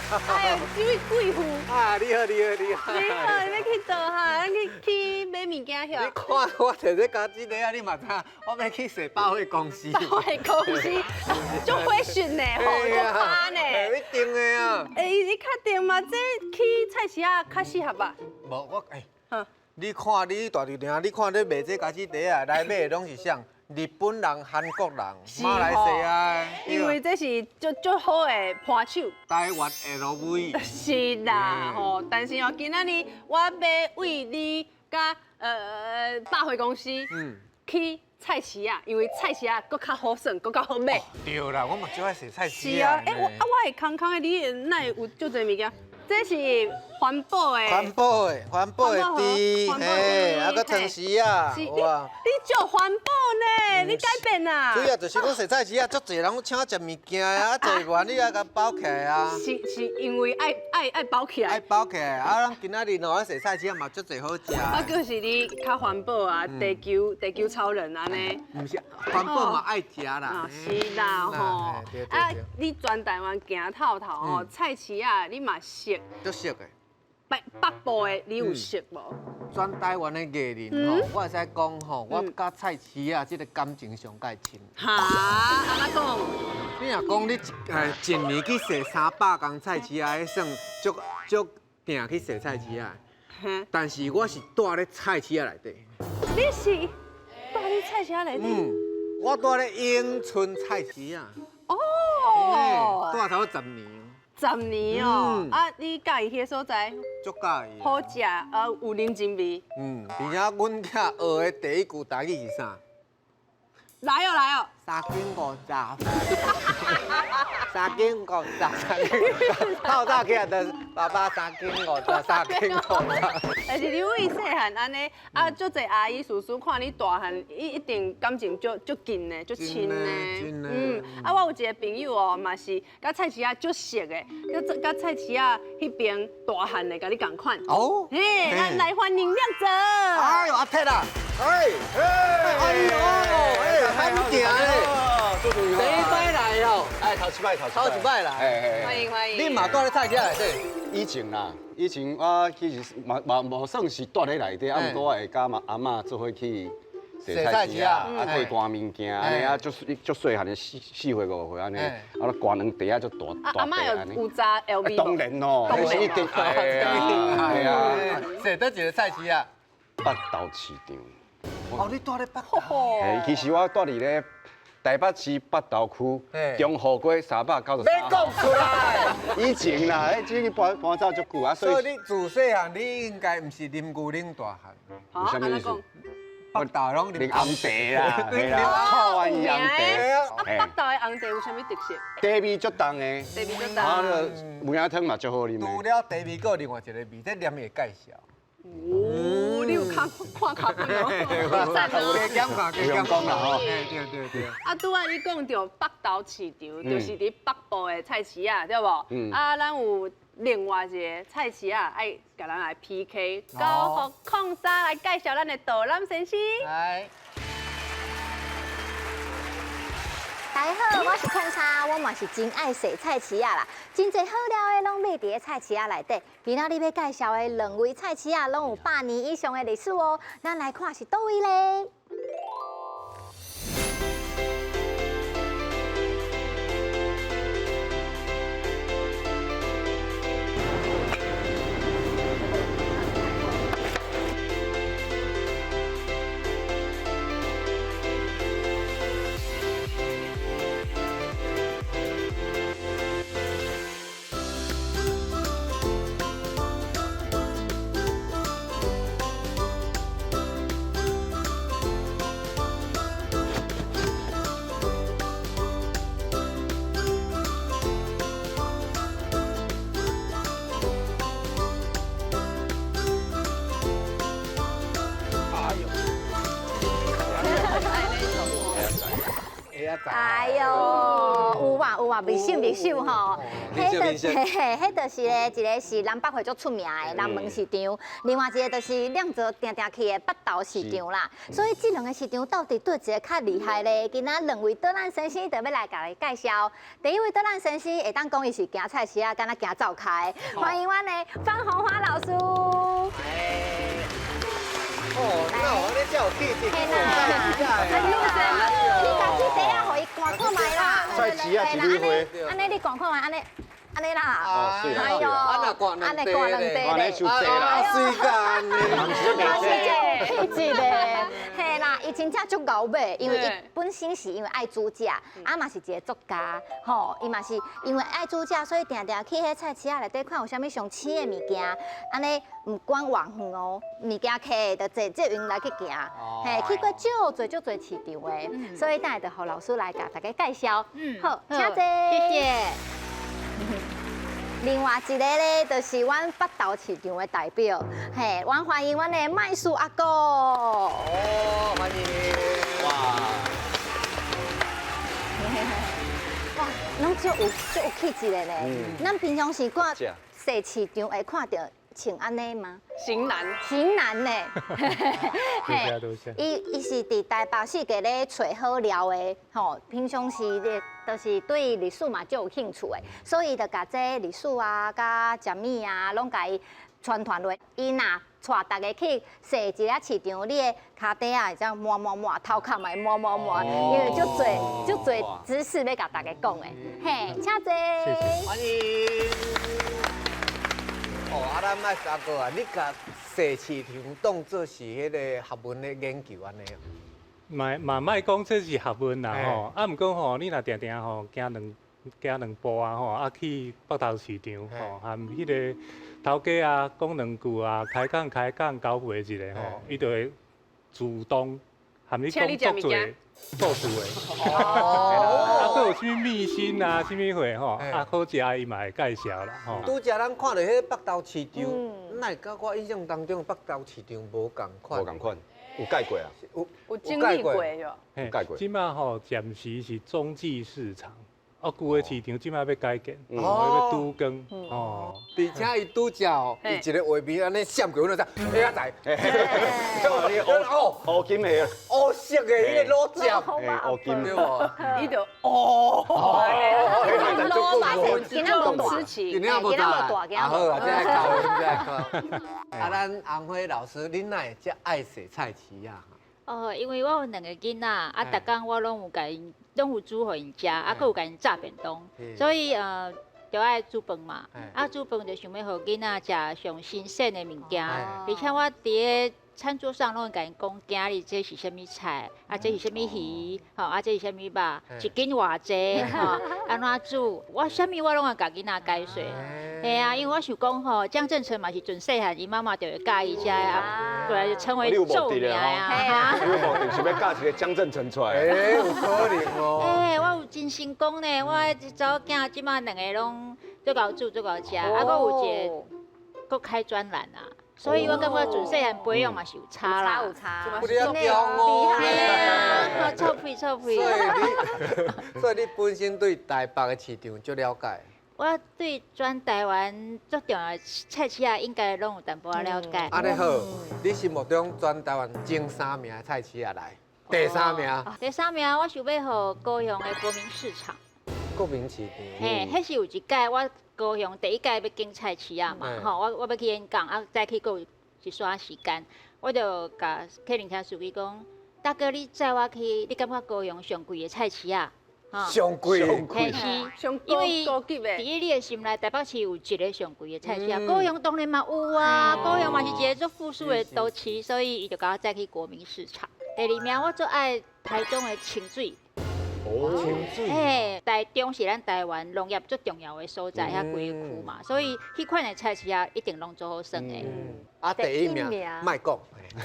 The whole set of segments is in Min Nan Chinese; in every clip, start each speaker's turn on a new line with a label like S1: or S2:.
S1: 哎呦，這位貴婦。
S2: 啊，你好，你好，你好。
S1: 你好，你欲去佗哈？咱去去買物件
S2: 你看我提這家子袋啊，你嘛知影，我欲去踅百貨公司。
S1: 百貨公司，足 fashion 呢，吼，足趴呢。
S2: 一定的啊。
S1: 欸，你確定嗎？這去菜市仔較適合吧？
S2: 無，我欸，你看你大舅娘，你看你賣這家子袋啊，來買的攏是啥？日本人、韓國人、馬來西亞，
S1: 因為這是足足好的伴手。
S2: 台灣 LV。
S1: 是啦，吼，但是哦，今仔日我欲為你佮百貨公司去菜市仔，因為菜市仔閣較好耍，閣較好買。
S2: 對啦，我嘛足愛踅菜市仔。
S1: 是啊，欸，我啊，我會空空的，你哪會有足濟物件？這是環保的，
S2: 環保的，環保的豬，嘿，啊閣湯匙啊，哇！
S1: 你足環保呢？你改變啊？
S2: 主要就是講踅菜市仔，足濟人攏請我食物件啊，啊坐完你愛共包起來啊。
S1: 是是因為愛愛愛包起來。
S2: 愛包起來，啊，咱今仔日喏，咱踅菜市仔嘛足濟好食。
S1: 啊，閣是你較環保啊，地球地球超人按呢。
S2: 毋是，環保嘛愛食啦。
S1: 是啦吼，啊，你全台灣行透透吼，菜市仔你嘛識。
S2: 足熟的。
S1: 北北部的你有熟無？
S2: 全台灣的藝人吼，我會使講吼，我佮菜市仔這個感情上蓋深。
S1: 哈，按怎講？
S2: 你若講你一年去踅300工菜市仔，彼算足足定去踅菜市仔。但是我是蹛咧菜市仔內底。
S1: 你是蹛咧菜市仔內底？
S2: 嗯，我蹛咧永春菜市仔。
S1: 哦。
S2: 蹛差不多十年。
S1: 十年哦，啊，你佮意彼个所在？
S2: 足佮意。
S1: 好食，啊，有人情味。
S2: 嗯，而且阮囝學的第一句台語是啥？
S1: 來哦來哦。
S2: 三斤五十。三斤五十，三斤。透早起來就爸爸三斤五十，三斤五十。
S1: 但是你為細漢按呢，啊，足濟阿姨叔叔看你大漢，伊一定感情足足近的，足親的。嗯，啊，我有一個朋友哦，嘛是佮菜市仔足熟的，佮佮菜市仔彼邊大漢的，佮你仝款。
S2: 哦。
S1: 嘿，咱來歡迎亮哲。
S2: 哎呦，阿鐵啊！哎，哎呦，哎，罕行咧。第一擺來哦，
S3: 哎，頭一擺，頭
S2: 頭一擺來，
S1: 歡迎歡迎。
S2: 你嘛蹛咧菜市仔內底？
S3: 以前啦，以前我其實嘛嘛無算是蹛咧內底，啊，毋過我會佮嘛阿嬤做伙去踅菜市仔，啊，過搬物件，按呢啊，足足細漢的4歲5歲按呢，啊，掛兩袋仔足大大
S1: 阿嬤有有紮 LV
S3: 當然哦，那是一定愛的啊，係啊。
S2: 踅佗一个菜市仔？
S3: 北投市場。
S2: 哦，你蹛咧北投？
S3: 嘿，其實我蹛佇咧台北市北投區中和街393。
S2: 欲講出來。
S3: 以前啦，彼這個搬搬走足久啊，
S2: 所以你自細漢你應該毋是啉牛奶大漢。
S3: 有啥物意思？
S2: 北投攏
S3: 啉紅茶啦，嘿啦，草原紅茶。
S1: 啊，北投的紅茶有啥物特色？
S3: 茶味足重的，
S1: 茶味足重。
S3: 啊，那個梅仔湯嘛足好啉的。
S2: 除了茶味，閣有另外一個味，這連伊介紹。
S1: 哦，你有看看卡本哦，讚哦。
S2: 加減看，加減
S3: 講啦吼。
S2: 對對對。
S1: 啊，拄仔你講著北投市場，就是佇北部的菜市仔，對無？啊，咱有另外一个菜市仔，愛共咱來 PK，交予礦沙來介紹咱的導覽先生。
S2: 來。
S4: 大家好，我是礦沙，我嘛是真愛踅菜市仔啦。真濟好料的攏賣佇咧菜市仔內底。今仔日欲介紹的兩位菜市仔，攏有100年以上的歷史哦。咱來看是佗位咧？
S2: 知。
S4: 哎呦，有啊有啊，袂秀袂秀吼。
S2: 彼
S4: 彼就是彼就是咧，一个是南北會足出名的南門市場，另外一個就是亮澤定定去的北投市場啦。所以這兩個市場到底佗一个較厲害咧？今仔兩位導覽先生就欲來共你介紹。第一位導覽先生會當講伊是行菜市仔，敢若行灶跤。歡迎阮的方紅花老師。
S2: 哦，那我這有氣質，
S4: 嘿啦，你共這袋仔予伊看看覓啦。
S3: 菜市仔一蕊花。
S4: 按呢你看看覓，按呢按呢啦。
S3: 哦，水啦。
S4: 哎喲，
S2: 按呢掛
S4: 按呢掛兩塊
S3: 咧，傷濟啦，
S2: 水間呢，
S4: 老師足有氣質的，嘿啦，伊真正足𠢕買，因為伊本身是因為愛煮食，啊嘛是一個作家，吼，伊嘛是因為愛煮食，所以定定去彼菜市仔內底看有啥物上新的物件，按呢毋管偌遠哦，物件揢就坐捷運來去行，嘿，去過足濟足濟市場的，所以等下就予老師來共大家介紹。好，請坐，
S5: 謝謝。
S4: 另外一個咧，就是阮北投市場的代表，嘿，阮歡迎阮的麥樹阿哥。
S2: 哦，歡迎。
S3: 哇！
S4: 哇，攏足有足有氣質的呢。咱平常時看踅市場會看著穿按呢嗎？
S1: 型男，
S4: 型男呢？
S6: 多謝多謝。
S4: 伊是佇台北四界咧揣好料的，吼，平常時咧就是對歷史嘛足有興趣的，所以就共這歷史啊、佮食物啊，攏共伊傳傳落。伊若帶大家去踅一下市場，你的跤底仔會這樣摸摸摸，頭殼嘛會摸摸摸，因為足濟足濟知識欲共大家講的。嘿，請坐。
S6: 謝謝。
S2: 歡迎。哦，啊，咱麥阿哥啊，你共踅市場當做是彼个學問的研究按呢？
S6: 嘛嘛莫講這是學問啦吼，啊，毋過吼，你若定定吼行兩步啊吼，啊去北投市場吼，含彼个頭家啊講兩句啊，開講開講交陪一下吼，伊就會主動含你講足濟故事的。
S2: 哦。
S6: 啊，閣有啥物秘辛啊，啥物貨吼，啊好食伊嘛會介紹啦吼。
S2: 拄才咱看著彼個北投市場，哪會佮我印象當中北投市場無仝款？
S3: 無仝款，有改過啊？
S2: 有
S1: 有整理過喲。
S6: 有
S3: 改過。
S6: 這馬吼暫時是總計市場。哦，舊的市場這馬欲改建，欲拄光哦。
S2: 而且伊拄才哦，伊一個畫面按呢閃過，阮就知，哎呀仔，
S3: 哦，烏金的，
S2: 烏色的彼个老汁，
S3: 烏金
S2: 對無？
S1: 伊就哦，
S4: 老今仔無大，
S2: 今仔無大，啊好啊，這愛教，這愛教。啊，咱紅花老師，恁哪會遮愛踅菜市仔？
S5: 哦，因為我有兩个囡仔，啊，逐工我攏有共𪜶，攏有煮予𪜶食，啊，閣有共𪜶炸便當，所以就愛煮飯嘛，啊，煮飯就想欲予囡仔食上新鮮的物件，而且我佇咧餐桌上攏會共𪜶講，今仔日這是啥物菜，啊，這是啥物魚，吼，啊，這是啥物肉，一斤偌濟，吼，按怎煮，我啥物我攏會共囡仔解說。嘿啊，因為我想講吼，江振誠嘛是準細漢，伊媽媽就會教伊食啊，對，就成為著名啊。
S3: 你有目的是欲教一個江振誠出來？
S2: 欸，有可能哦。
S5: 欸，我有真成功呢，我的查某囝這馬兩個攏足𠢕煮足𠢕食，啊，閣有一個閣開專欄啊。所以我感覺自細漢培養嘛是有差啦，
S4: 有差，
S2: 有差，
S5: 厲害啊！臭屁臭屁。
S2: 所以你本身對台北的市場足了解。
S5: 我對全台灣最重要的菜市仔應該攏有淡薄仔了解。
S2: 按呢好，你心目中全台灣前三名的菜市仔來，第三名。
S5: 第三名，我想欲予高雄的國民市場。
S2: 國民市場。
S5: 嘿，彼是有一屆我高雄第一屆欲經菜市仔嘛，吼，我欲去演講，啊，再去閣有一逝時間，我就共客人車司機講，大哥你載我去，你感覺高雄上貴的菜市仔？
S2: 上貴，
S5: 嘿是，因為佇你的心內，台北市有一个上貴的菜市仔，高雄當然嘛有啊，高雄嘛是一个足富庶的都市，所以伊就共我載去國民市場。第二名我最愛台中的清水。
S2: 哦，清水。
S5: 嘿，台中是咱台灣農業最重要的所在，遐規个區嘛，所以彼款的菜市仔一定攏足好耍的。
S2: 啊，第一名莫講。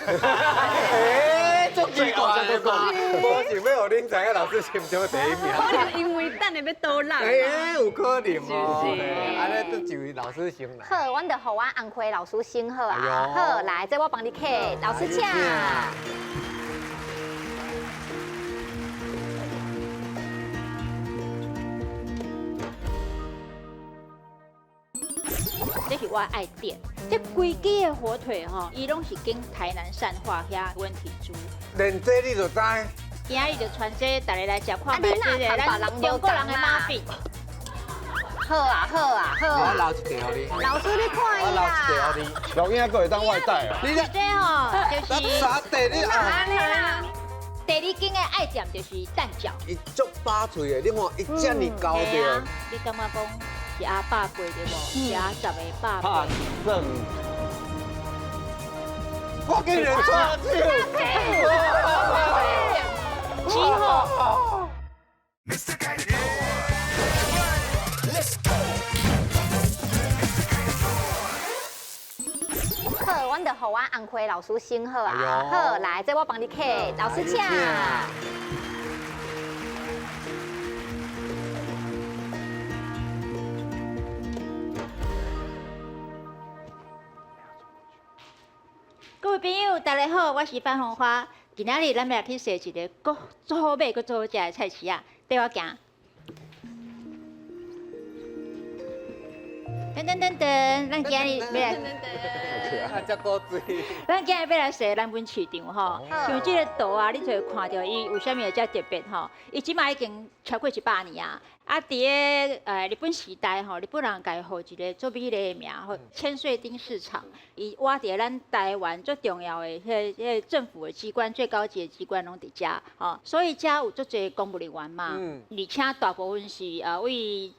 S2: 欸，足奇怪的嘛，無想欲予恁知影老師心中第一名。
S1: 可能因為等下欲導覽。
S2: 欸，有可能哦。按呢，就一位老師先來。
S4: 好，阮就予阮紅花老師先好啊。好，來，這我幫你客，老師請。
S5: 是我愛店。這規支的火腿吼，伊攏是經台南善化遐溫體煮。
S2: 連這你就知。
S5: 今仔日就傳這大家來食看覓這個咱中國人的馬餅。
S4: 好啊好啊好啊！
S2: 我留一塊予你。
S4: 老師你看伊啦。
S2: 我留一塊予你。
S3: 錄影閣會當外帶啊？
S2: 你這
S5: 吼就是
S2: 啥地你啊？
S5: 第二間的愛店就是蛋餃。
S2: 伊足飽喙的，你看伊遮爾厚著。
S5: 你感覺講是阿百八對無？是阿十個百八。
S3: 算。
S2: 我竟然錯手。
S5: 七號。
S4: 好，阮就予阮红辉老師先好啊。好，來，這我幫你客，老師請。
S5: 各位朋友，大家好，我是范紅花。今仔日咱欲來去踅一个閣足好買、閣足好食的菜市仔，綴我行。噔噔噔噔，咱今日欲來，咱今日欲來踅南門市場吼，像這个圖啊，你就會看著伊為啥物會遮特別吼？伊這馬已經超過100年啊！啊，佇个日本時代吼，日本人共伊予一个足美麗的名，號千歲町市場。伊倚佇咱台灣最重要的彼个政府的機關，最高級的機關攏佇遮吼，所以遮有足濟公務人員嘛，而且大部分是為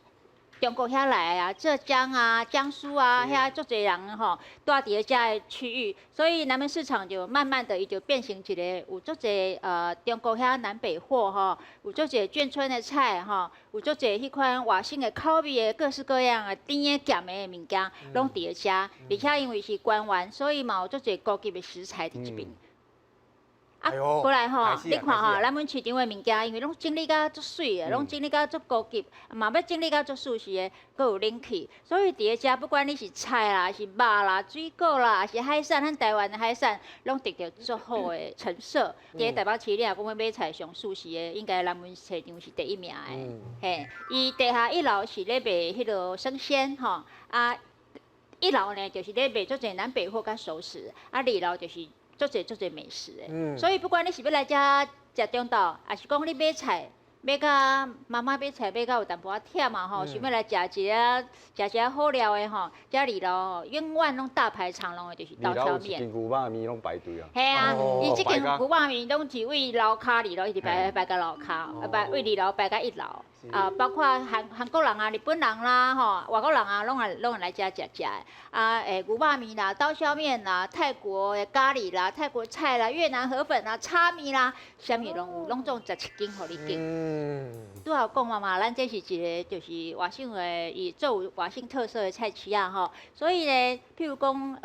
S5: 中國遐來啊，浙江啊、江蘇啊，遐足濟人吼，住佇遮个區域，所以南門市場就慢慢的，伊就變成一個有足濟中國遐南北貨吼，有足濟眷村的菜吼，有足濟彼款外省的口味的各式各樣的甜的、鹹的物件，攏佇咧遮。而且因為是官員，所以嘛有足濟高級的食材佇這邊。啊，過來吼，你看吼，南門市場的物件，因為攏整理甲足媠的，攏整理甲足高級，嘛欲整理甲足舒適的，閣有冷氣，所以佇咧遮，不管你是菜啦，是肉啦，水果啦，是海產，咱台灣的海產，攏得著足好的成色。佇咧台北市，你若講欲買菜上舒適的，應該南門市場是第一名的。嘿，伊地下一樓是咧賣彼个生鮮吼，啊，一樓呢就是咧賣足濟南北貨佮熟食，啊，二樓就是。足濟足濟美食的，所以不管你是欲來遮食中晝，抑是講你買菜買甲媽媽買菜買甲有淡薄仔忝啊吼，想欲來食一下食一下好料的吼，遮二樓吼永遠攏大排長龍的，就是刀削麵。
S3: 牛肉麵攏排隊啊。
S5: 嘿啊，伊這間牛肉麵攏是位樓跤二樓一直排排到樓跤，排位二樓排到一樓。啊，包括韓國人啊、日本人啦、吼外國人啊，攏會來遮食食的。啊，牛肉麵啦、刀削麵啦、泰國的咖喱啦、泰國菜啦、越南河粉啦、炒麵啦，啥物攏有，攏總17間予你揀。拄仔有講嘛嘛，咱這是一個就是外省的，伊做有外省特色的菜市仔吼。所以呢，譬如講，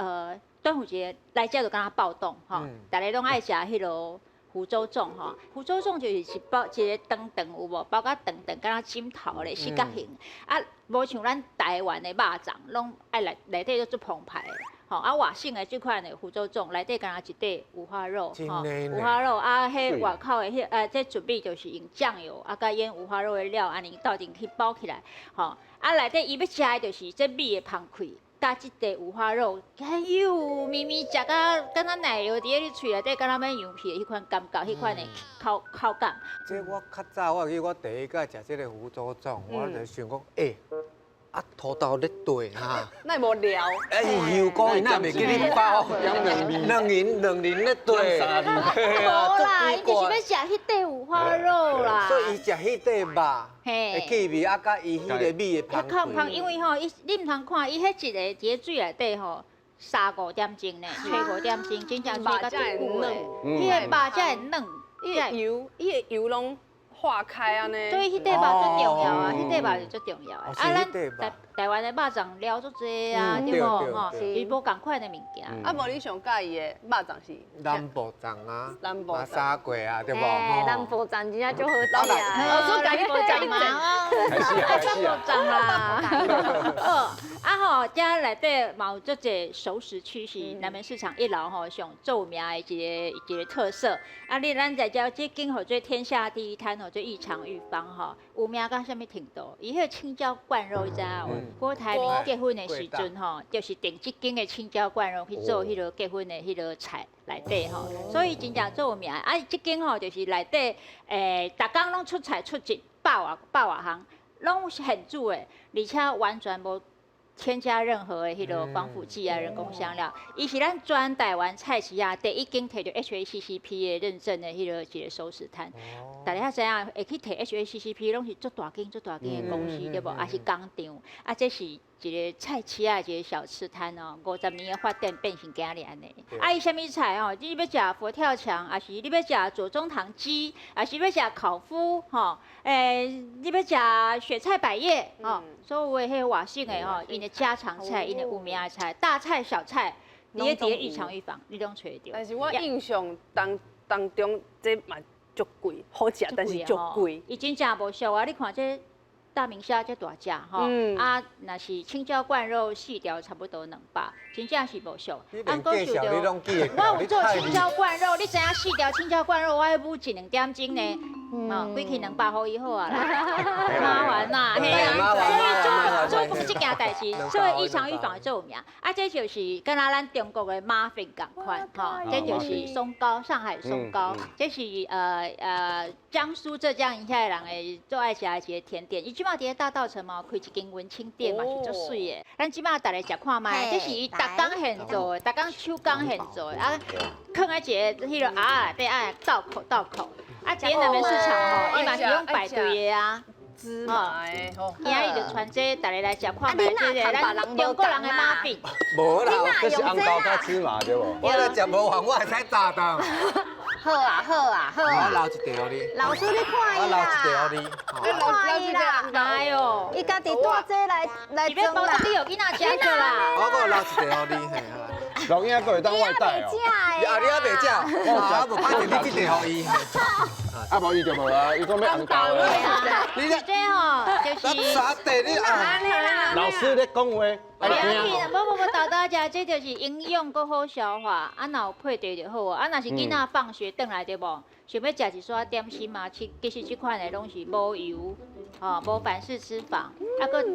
S5: 端午節來遮就敢若暴動吼，逐家攏愛食彼个。福州粽吼，福州粽就是一包一个長長有無？包甲長長，敢若枕頭咧，四角形。啊，無像咱台灣的肉粽，攏愛內底都足澎湃的。吼，啊，外省的這款的福州粽，內底敢若一塊五花肉，吼，五花肉啊，彼外口的彼這準備就是用醬油啊，佮醃五花肉的料，按呢鬥陣去包起來，吼，啊，內底伊欲食的就是這米的芳氣。佮這塊五花肉，哎呦，綿綿食甲敢若奶油佇咧你喙內底，敢若欲溶去的彼款感覺，彼款的口感。
S2: 這我較早我記得我第一擺食這个福州粽，我就想講，啊土豆咧剁哈，
S1: 那無料。
S2: 哎，油膏伊哪袂記你包，兩仁兩仁咧剁。
S5: 無啦，伊就是欲食彼塊五花肉啦。
S2: 所以伊食彼塊肉。的氣味啊，佮伊彼个米的芳
S5: 香。因為吼，伊你毋通看，伊彼一个佇咧水內底吼，三五點鐘呢，吹5點鐘，真正吹甲足久的。彼个肉才會軟，
S1: 伊个油攏化開按呢。
S5: 所以彼塊肉足重要啊，彼塊肉是足重要的。啊，咱台灣的肉粽料足濟啊，對無吼？伊無仝款的物件。
S1: 啊，無你上佮意的肉粽是？
S2: 南部粽啊，
S1: 南部
S2: 沙粿啊，對無？
S4: 南部粽真正足好食啊！
S1: 我說家己
S5: 粽嘛，
S3: 開始啊，
S5: 南部粽啊。好，啊，啊吼，遮內底嘛有足濟熟食區，是南門市場一樓吼上著名的一個特色。啊，你咱在遮這間號做天下第一攤吼，做異常玉芳吼，有名到啥物程度？伊彼個青椒灌肉，你知影無？郭台銘結婚的時陣吼，就是訂這間的青椒灌肉去做彼個結婚的彼個菜內底吼，所以真正做有名。啊，這間吼就是內底逐工攏出菜出一百外百外項，攏是現煮的，而且完全無添加任何的彼個防腐劑啊、人工香料。伊是咱全台灣菜市仔第一間提著 HACCP 的認證的彼個一個熟食攤。大家知影會去提 HACCP，攏是足大間、足大間的公司對無？抑是工廠？啊，這是一個菜市仔一個小吃攤哦，50年的發展變成今日按呢。啊，伊啥物菜哦？你欲食佛跳牆，抑是你欲食左宗棠雞，抑是欲食烤麩，吼？你欲食雪菜百葉，吼？所有的彼個外省的吼，𪜶的家常菜，𪜶的有名的菜，大菜小菜，你佇咧異常玉芳，你攏揣會著。
S1: 但是我印象當中這嘛足貴，好食，但是足貴。
S5: 伊真正無俗啊！你看這大明蝦這大隻吼，啊，若是青椒灌肉細條差不多200，真正是無俗。
S2: 啊，閣
S5: 想著我有做青椒灌肉，你知影四條青椒灌肉我愛舞一兩點鐘呢？哦，規氣200予伊好啊啦，麻煩啦，嘿啊，所以煮煮飯這件代誌，所以異常玉芳做有名。啊，這就是敢若咱中國的 muffin 仝款，吼，這就是鬆糕，上海鬆糕，這是江蘇浙江一帶人會做愛食的一個甜點。伊這馬佇咧大稻埕嘛，開一間文青店嘛，是足媠的。咱這馬逐家食看覓，這是伊逐工現做的，逐工手工現做的，啊，囥佇一个彼個盒仔內底，愛倒扣倒扣。啊，佇南門市場吼，伊嘛是用排隊的啊，
S1: 芝麻的吼，
S5: 今仔日就傳這逐家來食看覓，這個咱中國人的媽餅。
S2: 無啦，
S3: 這是紅豆佮芝麻對無？
S2: 我來食無完，我會使炸當。
S4: 好啊好啊好啊！
S2: 我留一塊予你。
S4: 老師你看伊啦。
S2: 我留一塊予你。
S4: 你看伊啦。
S5: 哎喲，
S4: 伊家己帶這來來裝啦。
S5: 你予囡仔食著啦。
S2: 我閣留一塊予你，嘿。
S3: 老囡仔閣會當外帶哦。
S2: 啊，你猶袂食？啊，無歹勢，你這塊予伊。
S3: 啊，無伊就無啊，伊講欲紅豆的。
S2: 你
S5: 這吼就是。
S2: 啥地你啊？
S3: 老師咧講話。
S5: 不要緊，無無無，豆豆食這就是營養閣好消化，啊，若有配茶就好啊。啊，若是囡仔放學轉來對無？想欲食一撮點心嘛，其實這款的攏是無油，吼，無反式脂肪，啊，閣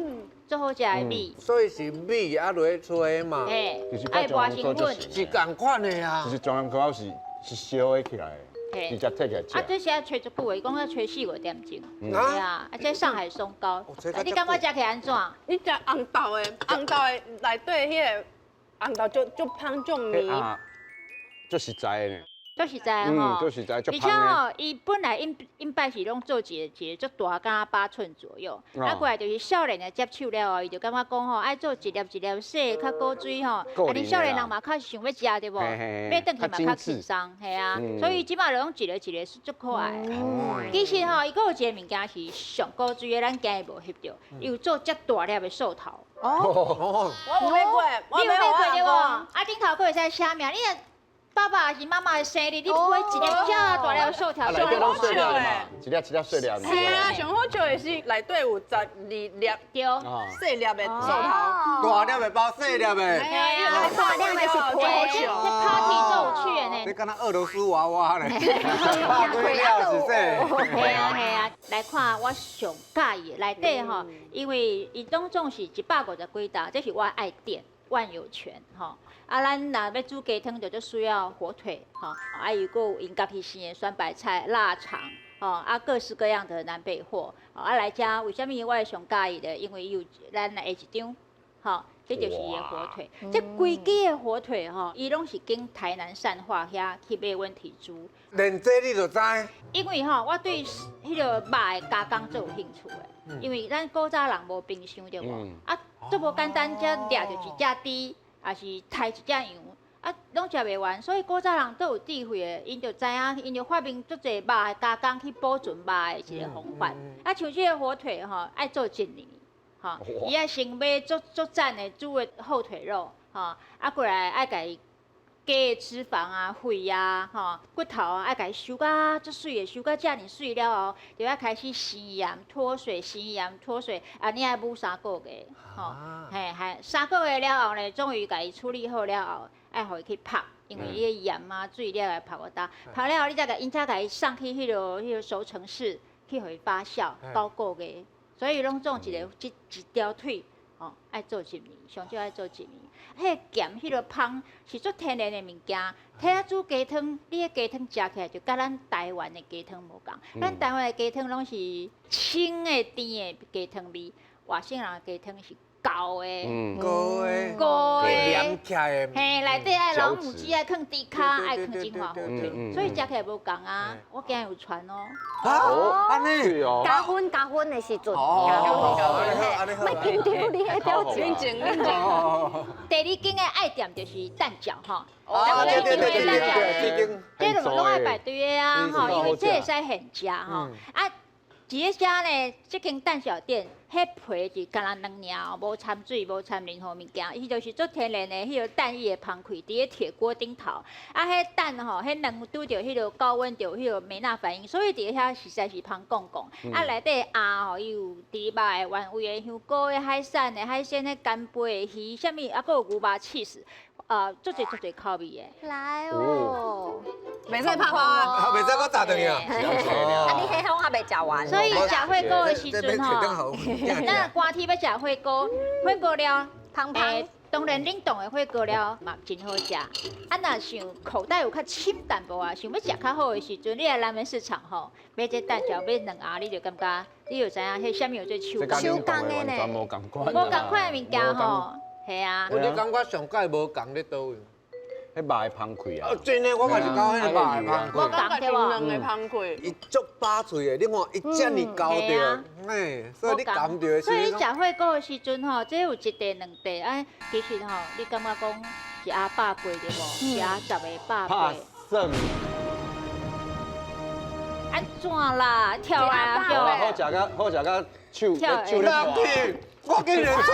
S5: 足好食的米。
S2: 所以是米啊落去炊嘛。
S5: 嘿，愛磨成粉。
S2: 是仝款的啊。
S3: 其實中央口是燒的起來的，直接提起來食。
S5: 啊，這是愛炊足久的，伊講愛炊四五點鐘。對啊，啊，這上海鬆糕，啊，你感覺食起來按怎？
S1: 你食紅豆的，紅豆的內底彼个紅豆足足芳足綿，
S3: 足實在的呢。
S5: 足實在吼，
S3: 足實在，
S5: 而且吼，伊本來𪜶擺是攏做一個一個足大，敢若8寸左右。啊，過來就是少年的接手了後，伊就感覺講吼，愛做一粒一粒細，較古錐吼。啊，恁少年人嘛較想欲食對無？買轉去嘛較輕鬆，嘿啊。所以這擺就攏一个一個足可愛。其實吼，伊閣有一个物件是上古錐的，咱今日無翕著，伊有做遮大粒的壽桃。
S2: 哦，
S1: 我有買過，
S5: 你有買過對無？啊，頂頭閣會使寫名，你若爸爸還是媽媽的生日，你買一粒遮大粒壽桃，
S3: 內底攏細粒嘛，一粒一粒細粒。
S1: 是啊，上好笑的是內底有12粒細粒的壽桃，
S2: 大粒的包細粒的。
S4: 大粒的是皮，
S5: 這 party 足有趣的呢。
S2: 你敢若俄羅斯娃娃咧？百幾粒是說。
S5: 嘿啊嘿啊，來看我上佮意的內底吼，因為伊總總是150幾道，這是我愛店萬有泉吼。啊，咱若欲煮雞湯，就足需要火腿，吼，啊，又閣有𪜶家己生的酸白菜、臘腸，吼，啊，各式各樣的南北貨，啊，來遮為啥物我會上佮意的？因為伊有咱來下一張，吼，這就是伊的火腿。這規支的火腿吼，伊攏是經台南善化遐去買溫體豬。
S2: 連這你都知？
S5: 因為吼，我對彼个肉的加工足有興趣的，因為咱古早人無冰箱對無？啊，足無簡單，才掠著一隻豬。抑是刣一隻羊，啊，攏食袂完，所以古早人都有智慧的，𪜶就知影，𪜶就發明足濟肉的加工去保存肉的一個方法。啊，像這個火腿吼，愛做一年，吼，伊愛先買足足讚的豬的後腿肉，吼，啊過來愛共伊鸡的脂肪啊、血啊、吼骨头啊，爱共伊收甲足媠的，收甲遮尔媠了后，就爱开始生盐脱水，生盐脱水，啊，你爱捂三个月，吼，嘿，还三个月了后呢，终于共伊处理好了后，爱予伊去曝，因为伊的盐啊、水了来曝个焦，曝了后，你才共𪜶才共伊送去彼个熟成室去予伊发酵9个月，所以拢总一个这一条腿。哦，爱做一年，上少爱做一年。彼个咸，彼个芳是足天然的物件。提仔煮鸡汤，你彼鸡汤食起来就佮咱台湾的鸡汤无仝。咱台湾的鸡汤拢是清的、甜的鸡汤味，外省人的鸡汤是厚的、
S2: 高的、
S5: 高的、
S2: 黏起来的。
S5: 嘿，内底爱老母鸡爱囥猪跤，爱囥金华火腿，所以食起来无仝啊。我今日有传哦。
S2: 啊，按呢？
S4: 加分加分的时阵，加分加分，莫紧张你的表情。
S1: 冷静冷静。
S5: 第二间的爱店就是蛋饺吼。
S2: 哦，对对对对对，
S5: 这拢爱排队的啊吼，因为这会使现食吼。啊，伫咧遮呢，这间蛋饺店，彼皮是干焦卵尔，无掺水，无掺任何物件，伊就是足天然的，彼个蛋液的芳气，伫咧铁锅顶头。啊，彼蛋吼，彼卵拄著彼个高温，就彼个梅纳反应，所以伫遐实在是芳摃摃。啊，内底鸭吼，伊有猪肉的、原味的、香菇的、海产的、海鲜的、干贝的、鱼，啥物，啊，阁有牛肉起司，足济足济口味的。
S4: 来哦，
S1: 袂使拍包啊，
S2: 袂使阁炸转去啊！
S4: 啊，你彼项还袂食完。
S5: 所以食火锅的时阵吼，咱寒天欲食火锅，火锅料
S4: 芳芳，
S5: 当然冷冻的火锅料嘛真好食。啊，若想口袋有较深淡薄啊，想欲食较好的时阵，你来南门市场吼，买这蛋饺买两盒，你就感觉你就知影彼啥物叫做手
S4: 手工的呢，
S3: 无仝款，
S5: 无仝款的物件吼，系啊。
S2: 我你感觉上盖无仝咧佗位？
S3: 彼肉的芳气啊！
S2: 真的，我嘛是感觉彼肉的芳气。
S1: 我感觉卵的芳气。
S2: 伊足饱喙的，你看伊遮尔厚著，嘿，所以你含著的时。
S5: 所以你食火锅的时阵吼，这有一块两块，啊，其实吼，你感觉讲是阿百八对无？是阿10个百八。
S3: 算。
S5: 按怎啦？跳啊跳！
S3: 好食甲好食甲手手咧
S2: 跳。我竟然错手。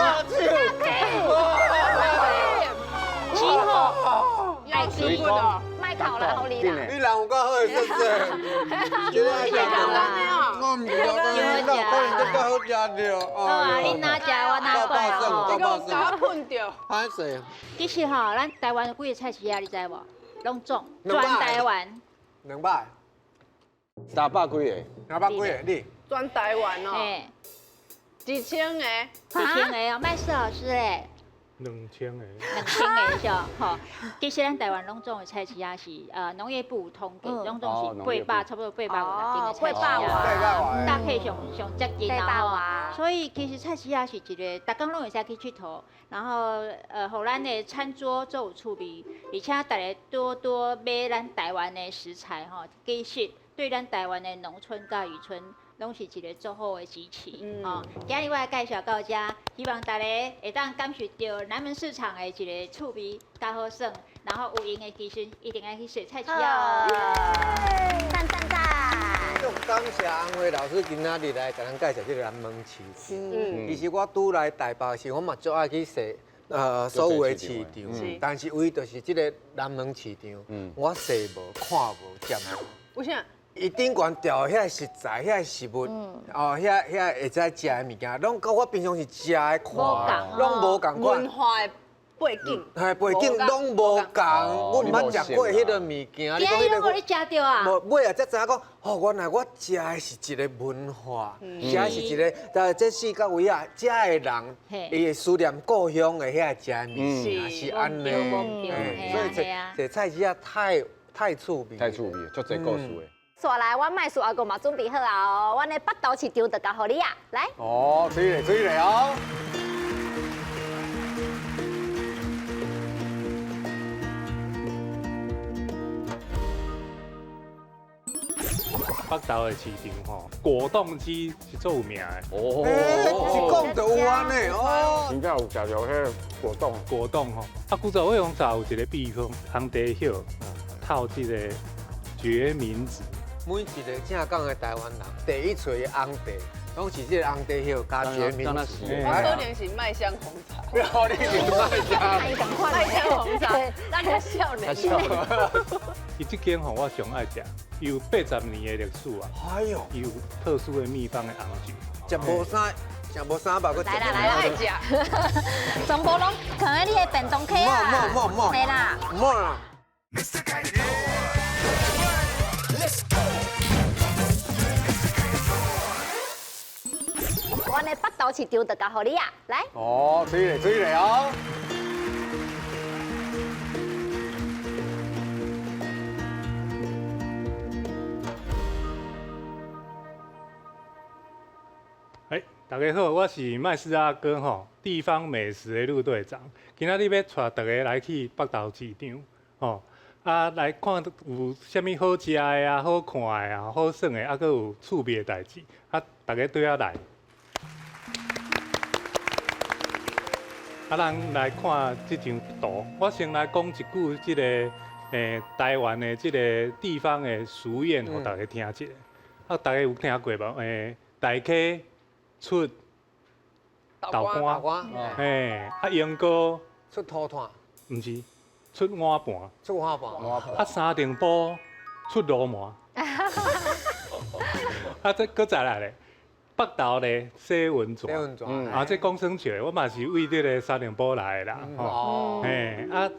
S5: 之后。爱
S1: 吃骨的，
S4: 莫哭啦，好你啦。
S2: 你人有够好的，说说。我唔知道，你哪可能这够好食著？
S5: 好啊，你哪食我哪管哦。
S1: 这个咬喷著。
S2: 歹势。
S5: 其实吼，咱台湾有几个菜市啊？你知无？拢总全台湾。
S2: 200。
S3: 300几个。
S2: 300几个，你？
S1: 全台湾哦。几千个。
S5: 几千个哦，麦斯老师咧。
S6: 2000个。
S5: 2000个是吼，其实咱台湾拢总的菜市啊是农业部统计，拢总是800，差不多850斤的菜市啊，搭配上上接近啊吼。所以其实菜市啊是一个，逐工拢会使去𨑨迌，然后予咱的餐桌做有趣味，而且大家多多买咱台湾的食材吼，其实对咱台湾的农村佮渔村。拢是一个足好的支持，吼。今日我来介绍到遮，希望大家会当感受到南门市场的一个趣味佮好耍，然后有闲的时阵一定爱去踅菜市啊！
S4: 赞赞赞！
S2: 感谢安慧老师今仔日来共咱介绍这个南门市场。其实我拄来台北时，我嘛足爱去踅所有的市场，但是唯独是这个南门市场，我踅无、看无、接无。
S1: 为啥？
S2: 伊顶悬吊遐食材、遐食物，哦，遐遐会使食的物件，拢佮我平常时食的看，拢无仝款。
S1: 文化的背景，
S2: 嘿，背景拢无仝，我毋捌食过彼个物件。
S5: 今日拢予你食著啊？
S2: 无，尾仔才知影讲，哦，原来我食的是一个文化，食的是一个，但这四角位啊，遮的人，伊会思念故乡的遐食的物件，是按呢。所以这菜市仔太趣味，
S3: 太趣味，足济故事的。
S4: 续来，阮麦叔阿公嘛准备好啊哦，阮的北投市场就交予你啊，来。
S3: 哦，注意咧，注意咧哦。
S6: 北投的市场吼，果冻机是最有名的。
S3: 哦，
S2: 一讲就有按呢哦。
S7: 真正有食著彼个果冻，
S6: 果冻吼。啊，古早我红茶有一个秘方，红茶叶泡这个决明子。
S2: 每一个正港的台湾人，第一喙的红茶，拢是这个红茶叶加决明子。
S1: 我可能是麦香红茶。
S2: 你就莫食。
S4: 赶快
S1: 莫食红茶，咱较少年。
S6: 伊這間吼我上愛食，伊有80年的歷史啊。
S2: 哎呦，
S6: 伊有特殊的秘方的紅酒。
S2: 食無啥，食無啥吧，閣
S4: 來啦來啦，
S1: 愛食。
S4: 全部攏囥喺你的便當殼啊。
S2: 莫莫莫。
S4: 對啦。
S2: 莫啦。
S4: 阮的北投市場就交予你啊，來。
S3: 哦，注意咧，注意咧哦。
S6: 哎，大家好，我是麥斯阿哥吼，地方美食的陸隊長。今仔日欲帶大家來去北投市場，吼啊來看有啥物好食的啊，好看的啊，好耍的，啊，閣有趣味的代誌，啊，大家對我來。啊，咱來看這張圖。我先來講一句這個台灣的這個地方的俗諺，予大家聽一下。啊，大家有聽過無？大溪出豆乾，嘿，啊，鶯歌
S2: 出塗炭，
S6: 毋是出碗盤，
S2: 出碗盤。
S6: 啊，三重埔出鱸鰻。啊，這閣再來咧。北投咧洗溫泉，啊，這講耍笑的，我嘛是為這个三重埔來的啦，吼，嘿，啊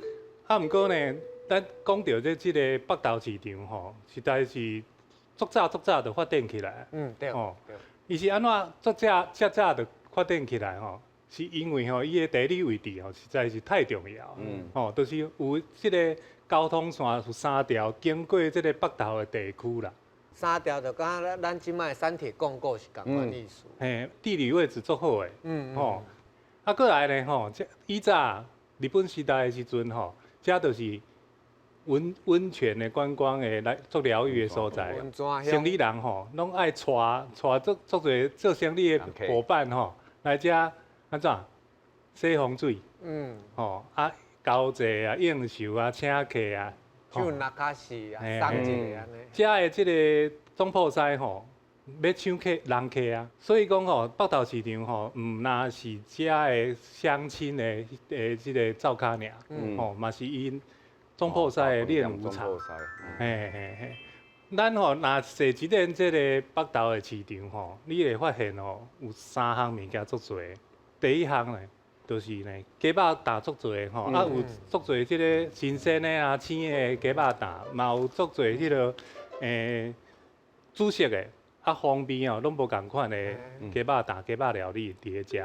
S6: 啊，毋過呢，咱講著這个北投市場吼，實在是足早足早就發展起來，
S2: 嗯，對，
S6: 吼，伊是按怎足早遮早就發展起來吼？是因為吼，伊的地理位置吼，實在是太重要，嗯，吼，就是有這个交通線有三條經過這个北投的地區啦。
S2: 三條就敢若咱這擺三鐵共構是仝款意思。
S6: 嘿，地理位置足好的，嗯吼，啊，過來呢吼，這以早日本時代的時陣吼，這就是溫溫泉的觀光的來做療癒的所在。生理人吼，攏愛帶帶足足濟做生意的夥伴吼，來遮按怎洗風水，嗯，吼啊交際啊應酬啊請客啊。
S2: 唱那卡西啊，送一个按呢。
S6: 遮的這个總鋪師吼，欲搶客人客啊，所以講吼，北投市場吼，毋若是遮的鄉親的的這个灶跤爾，吼嘛是𪜶總鋪師的練武場。嘿嘿嘿，咱吼若踅一遍這个北投的市場吼，你會發現吼，有三項物件足濟。第一項呢，就是呢，雞肉擔足濟吼，啊有足濟這个新鮮的啊、鮮的雞肉擔，嘛有足濟彼个主食的，啊風味哦攏無仝款的雞肉擔、雞肉料理佇咧遮。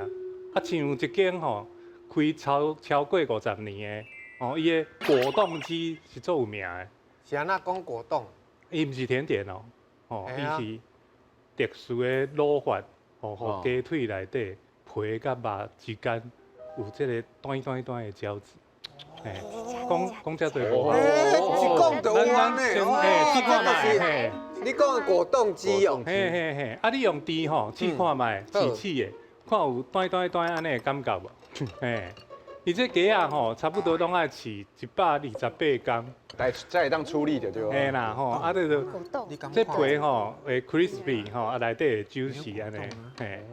S6: 啊，像一間吼開超過50年的，哦，伊的果凍雞是足有名的。
S2: 是按怎講果凍？
S6: 伊毋是甜點哦，吼，伊是特殊的滷法，吼，予雞腿內底皮佮肉之間。有這个短短短的餃子，嘿，講講遮濟無？
S2: 一講就有按呢，
S6: 嘿，試看覓，嘿，
S2: 你講的果凍雞哦，
S6: 嘿嘿嘿，啊，你用甜吼試看覓，試試的，看有短短短按呢的感覺無？嘿，伊這雞仔吼，差不多攏愛飼128工，
S3: 才會當處理著對。
S6: 嘿啦吼，啊這就這皮吼會 crispy 吼，啊內底會 juicy 按呢，嘿。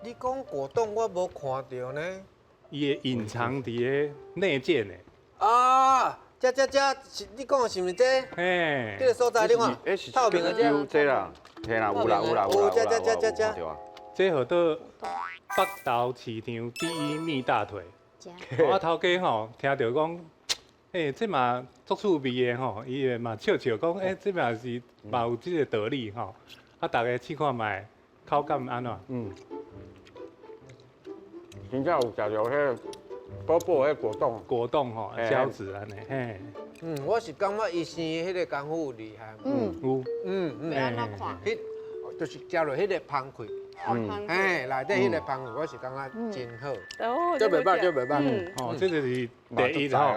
S2: 你講果凍我無看著呢。
S6: 伊會隱藏佇咧內建的。
S2: 啊，這這這，是你講的是毋是這？
S6: 嘿，
S2: 這个所在你看，透明的這。
S3: 有這啦，嘿啦，有啦有啦有啦。
S2: 這這這這這。
S6: 這號做北投市場第一蜜大腿。我頭家吼聽著講，欸，這嘛足趣味的吼，伊會嘛笑笑講，欸，這嘛是嘛有這个道理吼。啊，大家試看覓，口感按怎？
S7: 嗯。真正有食著彼个薄薄的果凍，
S6: 果凍吼，餃子按呢，嘿。
S2: 嗯，我是感覺伊生的彼个功夫有厲害。
S4: 嗯，
S6: 有。
S2: 嗯嗯。
S1: 欲按怎看？
S2: 彼就是食落彼个芳氣。
S1: 嗯。
S2: 嘿，內底彼个芳氣，我是感覺真好。
S1: 哦，
S7: 這袂歹，這袂歹。
S6: 哦，這就是第一吼，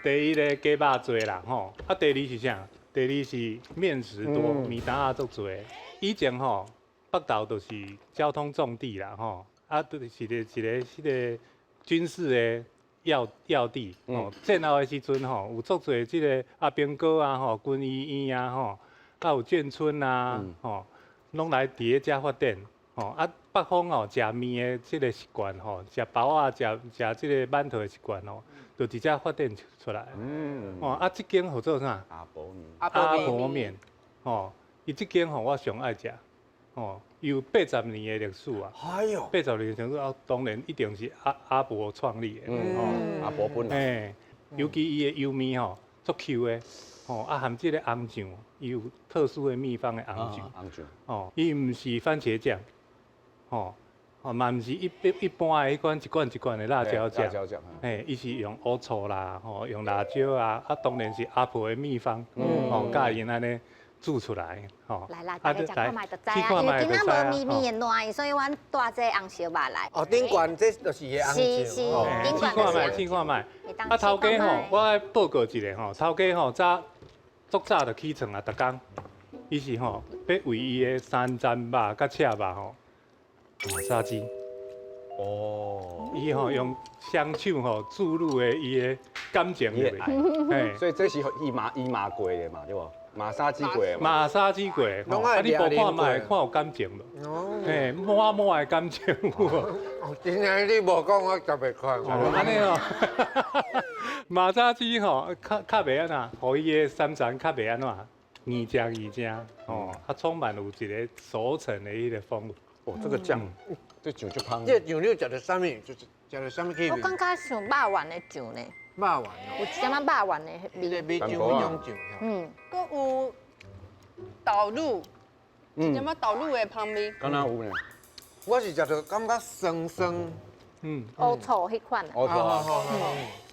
S6: 第一个雞肉濟啦吼。啊，第二是啥？第二是麵食多，麵擔仔足濟。以前吼，北投就是交通重地啦吼。啊，就是一個一個彼个軍事的要地哦。戰後的時陣吼，有足濟這个阿兵哥啊吼，軍醫院啊吼，啊有眷村啊吼，攏來佇咧遮發展吼。啊，北北方吼食麵的這個習慣吼，食包仔、食食這個饅頭的習慣吼，就直接發展出來。哦，啊，這間號做啥？
S3: 阿婆麵。
S6: 阿婆麵，吼，伊這間吼我上愛食，吼，有80年的歷史啊。
S2: 哎喲，80
S6: 年歷史啊，當然一定是阿婆創立的。
S3: 阿婆本
S6: 來。尤其伊的油麵吼，足 Q 的，吼啊含這個紅醬，伊有特殊的秘方的紅醬。
S3: 紅醬。
S6: 哦，伊毋是番茄醬。吼，哦嘛毋是一般的彼款一罐一罐的辣椒醬，嘿，伊是用烏醋啦，吼，用辣椒啊，啊，當然是阿婆的秘方，吼，教𪜶按呢煮出來，吼。
S4: 來啦，大家食看覓就知啊，因為今仔無咪咪的爛，所以阮帶這個紅燒肉來。
S2: 哦，頂懸這就是伊的紅醬。
S4: 是是，頂懸就是。
S6: 試看覓，啊，頭家吼，我愛報告一下吼，頭家吼早足早就起床啊，逐工，伊是吼欲餵伊的三層肉佮赤肉吼。馬殺雞，哦，伊吼用雙手吼注入的伊的感情入去，
S3: 嘿，所以這是伊媽過的嘛，對無？馬殺雞過的。
S6: 馬殺雞過，啊，你無看覓，看有感情無？哦，嘿，滿滿的感情有無？
S7: 哦，真正你無講，我食袂看。
S6: 按呢哦，馬殺雞吼，較較袂按怎，予伊的三層較袂按怎，硬正硬正，哦，啊，充滿有一個熟成的彼個風味。
S7: 哦，這個醬，
S3: 這醬足香。
S7: 這醬你有食著啥物？就是食著啥物氣味？
S4: 我感覺像肉圓的醬呢。
S2: 肉圓哦。
S4: 有一點仔肉圓的味。
S7: 這米醬彼種醬。
S4: 嗯。
S1: 閣有豆乳，一點仔豆乳的香味。
S3: 敢若有呢？
S2: 我是食著感覺酸酸。
S6: 嗯。
S4: 烏醋彼款。
S3: 烏醋。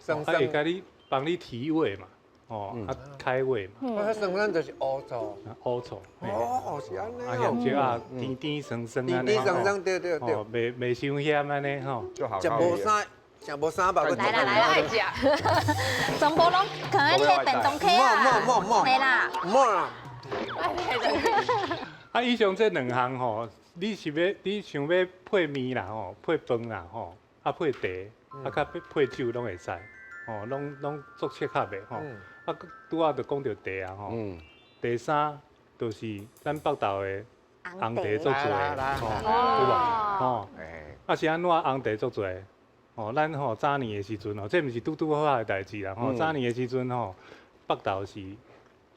S2: 酸酸。
S6: 會共你幫你提味嘛。哦，啊，開胃嘛。
S2: 我酸酸就是烏醋。
S6: 烏醋。
S2: 哦，是按呢。
S6: 啊，鹹椒啊，甜甜酸酸
S2: 甜甜酸酸，對對對。
S6: 哦，袂傷鹹按呢吼。
S2: 食無啥，食無啥吧。
S4: 來啦來啦，愛食。全部攏囥佇你的便當殼啊。
S2: 莫莫莫。
S4: 嘿啦。
S2: 莫啦。
S6: 啊，以上這兩項吼，你是欲你想欲配麵啦吼，配飯啦吼，啊配茶，啊佮配酒攏會使。哦，攏足適合的吼。啊，拄仔就講著茶啊吼。第三就是咱北投的紅茶足濟的，吼，對無？吼，啊是按怎紅茶足濟？吼，咱吼早年的時陣吼，這毋是拄拄好的代誌啦。吼，早年的時陣吼，北投是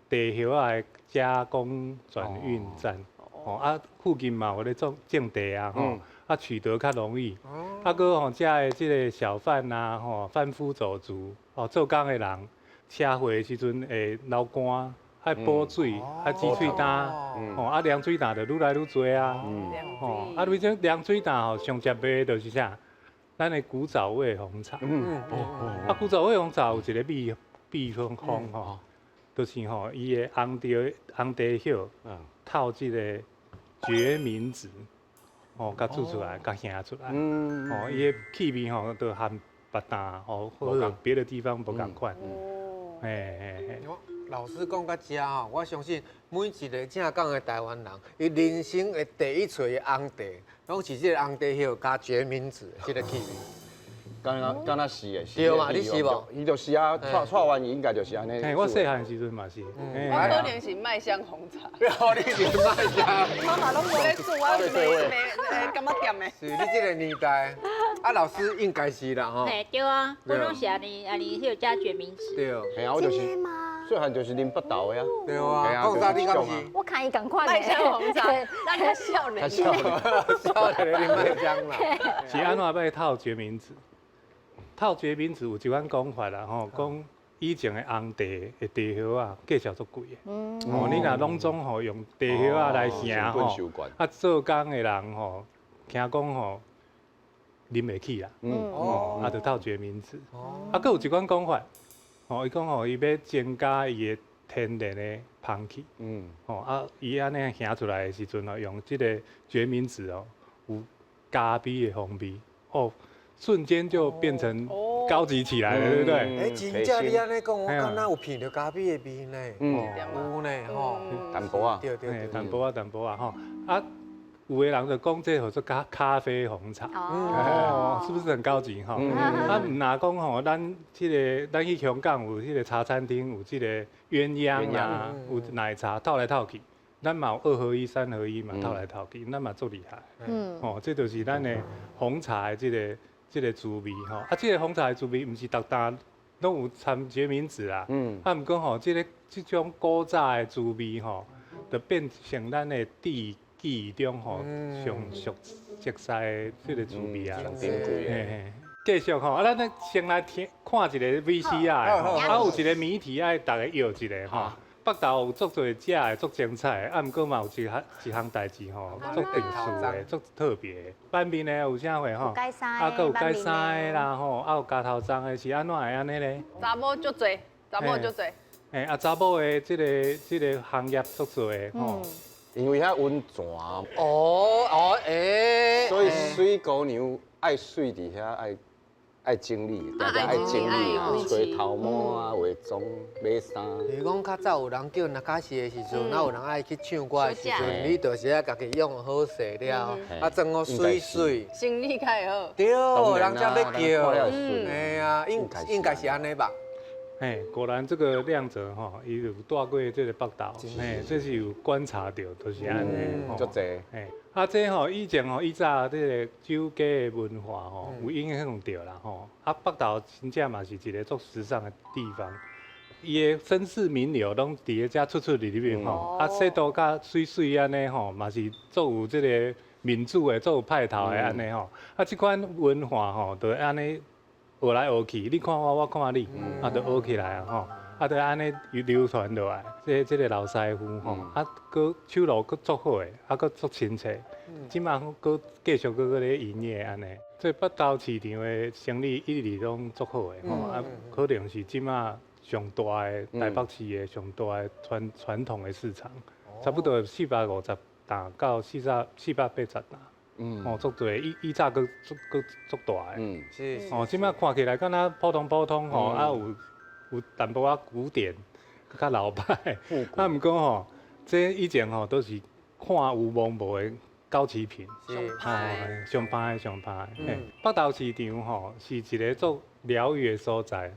S6: 茶葉仔的加工轉運站。吼，啊附近嘛有咧種種茶啊，吼，啊取得較容易。啊，閣吼，遮的這個小販啊，吼，販夫走卒，吼，做工的人，車禍的時陣會流汗，愛補水，愛止喙焦，吼，啊涼水碴就愈來愈濟啊，吼，啊，你這涼水碴吼，上捷賣的就是啥？咱的古早味紅茶。啊，古早味紅茶有一個秘方吼，就是吼，伊的紅茶葉透這個決明子，哦，共煮出來，共顯出來，哦，伊的氣味吼，都和別呾吼，或者別的地方無仝款。嘿嘿嘿。
S2: 老師講到遮吼，我相信每一個正港的台灣人，伊人生的第一喙的紅茶，攏是這個紅茶葉加決明子這個氣味。
S3: 敢若是的，
S2: 對嘛？你是無？
S3: 伊就是啊，蔡完伊應該就是按呢。
S6: 嘿，我細漢時陣嘛是。
S1: 我可能是麥香紅茶。
S2: 哦，你是麥香。
S1: 媽媽攏無咧煮，我袂感覺恬的。
S2: 是你這個年代，啊，老師應該是啦吼。
S5: 嘿，對啊，我攏是按呢按呢，彼個加決明子。
S2: 對。
S3: 嘿啊，我就是。細漢就是啉北投的啊。
S2: 對啊，講啥你敢是？
S4: 我看伊仝款。
S1: 麥香紅茶，咱較少年。
S2: 少年，少年啉麥香啦。
S6: 是按怎欲透決明子？透決明子有一款講法啦吼，講以前的紅茶的茶葉仔，價錢足貴的。哦，你若攏總吼用茶葉仔來行吼，啊做工的人吼，聽講吼啉袂起啦。哦，啊就透決明子。啊，閣有一款講法，吼，伊講吼，伊欲增加伊的天然的香氣。吼，啊，伊按呢行出來的時陣吼，用這個決明子哦，有咖啡的風味，哦。瞬間就變成高級起來了，對不對？
S2: 哎，真正你按呢講，我敢若有聞著咖啡的味呢。有呢，吼。
S3: 淡薄仔。
S2: 對對對，
S6: 淡薄仔，淡薄仔吼。啊，有的人就講這叫做咖啡紅茶，哦，是不是很高級吼？啊，毋若講吼，咱這個咱去香港有彼個茶餐廳，有這個鴛鴦啊，有奶茶透來透去，咱嘛有二合一、三合一嘛，透來透去，咱嘛足厲害。吼，這就是咱的紅茶的這個滋味吼。啊，這個紅茶的滋味毋是逐啖攏有摻決明子啦。啊，毋過吼，這種古早的滋味吼，就變成咱的記憶中吼上熟熟悉的這個滋味啊。嘿。繼續吼，啊，咱先來聽看一個 VCR，啊，有一個謎題愛逐家搖一下吼。北投有足濟食的，足精彩的，啊，毋過嘛有一項代誌吼，足特殊的，足特別的。板麵的有啥貨吼？啊，閣有改衫的啦吼，啊有加頭鬃的，是按怎會按呢咧？
S1: 查某足濟，查某足濟。
S6: 欸，啊，查某的這個行業足濟的吼。
S3: 因為遐溫泉。
S2: 哦哦，欸。
S3: 所以水姑娘愛媠佇遐愛。愛整理，定定愛整理啊，吹頭毛啊，化妝、買衫。
S2: 你講較早有人叫那卡西的時陣，那有人愛去唱歌的時陣，你就是愛家己用好勢了，啊，裝好媠媠。
S1: 生理較會好。
S2: 對，人才欲叫。嘿啊，應該是按呢吧。
S6: 嘿，果然這個亮哲吼，伊有蹛過這個北投，嘿，這是有觀察著，就是按呢。
S3: 足濟。
S6: 嘿，啊，這吼以前吼以早這個酒家的文化吼，有影響著啦吼。啊，北投真正嘛是一個足時尚的地方，伊的紳士名流攏佇咧遮出出入入吼。啊，洗塗甲媠媠按呢吼，嘛是足有這個民主的，足有派頭的按呢吼。啊，這款文化吼，就按呢。學來學去，你看我，我看你，啊，就學起來啊吼，啊，就按呢流傳落來。這個老師傅吼，啊，閣手路閣足好的，啊，閣足親切。這馬閣繼續閣咧營業按呢。這北投市場的生意一直攏足好的吼，啊，可能是這馬上大的台北市的上大的傳統的市場，差不多450擔到480擔。哦，足濟，以早閣足大的，
S2: 是，
S6: 哦，這擺看起來敢若普通普通吼，啊有淡薄仔古典，閣較老派，啊，毋過吼，這以前吼都是看有望無的狗屎品，上歹的上歹的。北投市場吼是一個足療癒的所在，